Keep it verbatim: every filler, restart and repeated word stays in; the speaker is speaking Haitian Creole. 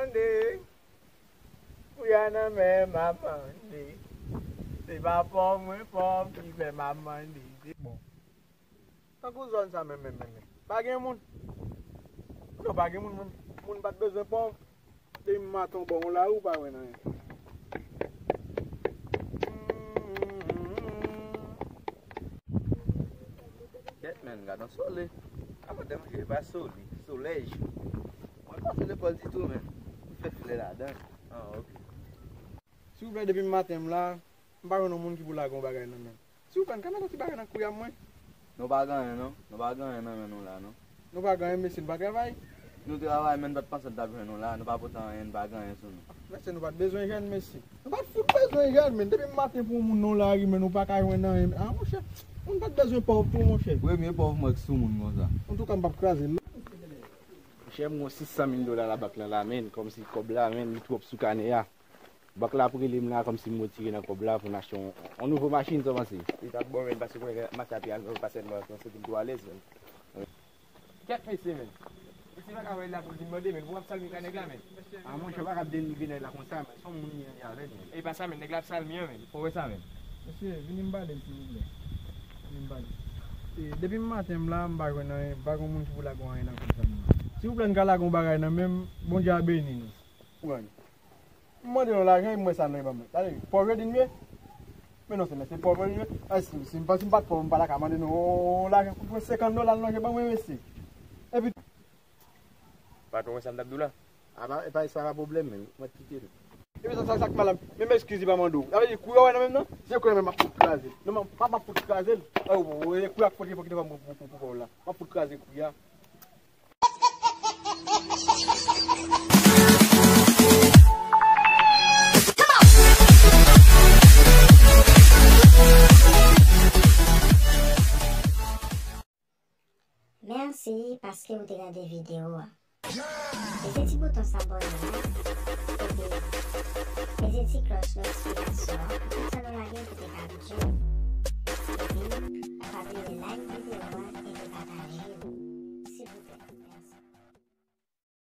Mande, kouya nan men m ap mande. Se pa pòv mwen pòv ki fè m ap mande. Bon. Tankou zòn sa menm, menm, menm, menm. Pa gen moun. Non, pa gen moun, moun, moun pa t bezwen pòv. Depi maten w bò w la, ou pa wè nan anyen. Kèt, men, gad yon solèy. Avan de manje, e pa soli, solèy. Mwen pa fè lekòl ditou, men. Mwen fè flè ladan. Ah, ok. Silvouplè, depi maten m la, m pa jwenn yon moun ki pou lage yon bagay nan men m. Silvouplè, n ka mete yon ti bagay nan kouya mwen? Nou pa gen anyen, non. Nou pa gen anyen nan men nou la, non. Nou pa gen anyen, mesye, n pa travay? Nou travay, men n pa t panse n t ap jwenn nou la. Nou pa pote anyen, n pa gen anyen sou nou. Mesye, nou pa t bezwen jèn, mesye. Nou pa t fout bezwen jèn, men. Depi maten pou yon moun nan lari, men nou pa ka jwenn anyen. Ah, monchè, moun pa t bezwen pòv tou, monchè. Premye pòv mwen k sou moun konsa. Antouka, m p ap kraze l, non. Monchè, m gen sis san mil dola labank lan la, men, kòmsi kòb la, men, li twòp sou kanè a. Bank la ap rele m la kòmsi m retire nan kòb la pou n achte yon, yon nouvo machin, sa w panse? Li t ap bon, men, paske kounye a mache ap pase m, panse pou m tou alèz, men. Kèt, mesye, men. Mesye pa ka wè l la pou l vin mande, men, pou w ap salye ka nèg la, men. Ah, monchè, pa ka ap denigre nèg la konsa, men. Se yon moun li ye avè l, men. E pa sa, men, nèg la ap salye an, men. Fò w wè sa, men. Mesye, vini m pale, silvouplè. Vini m pale. E, depi maten m la, m pa jwenn anyen, m pa gen moun ki pou lage anyen nan kòb sa m nan. Silvouplè, n ka lage yon bagay nan men m, Bondye a beni nou. Ou konprann? M mande nou lajan, e m wè sa nou ban mwen. Gade, pòv yo di n ye? Men non, se mesye pòv yo di n ye. Ay, si, si m pa, si m pa t pòv, m pa ta ka mande nou lajan. Kout mwen senkant dola, l lonje ban mwen, mesye. Epi, patwon, wè sa m t ap di w la? A pa, e pa, sa pa pwoblèm, men. Mwen kite l. Epi sa, sa, sa k mal la, menm eskiz li pa mande w. Sa vle di, kou yo wè nan men m nan, se kou yo menm m ap fout kraze. Non, m ap, m ap fout kraze l. Ay, w, w, kou yo ak fout, fò kite fò m pou, pou, pou, pou, pou la. M ap fout kraze kou yo. Mèsi paske w te gade videyo a. Peze ti bouton sabòne a, epi peze ti klòch notifikasyon an pou tout sa nou lage pou te ka rive w. Epi, pa bliye like videyo a epi pataje l, silvouplè.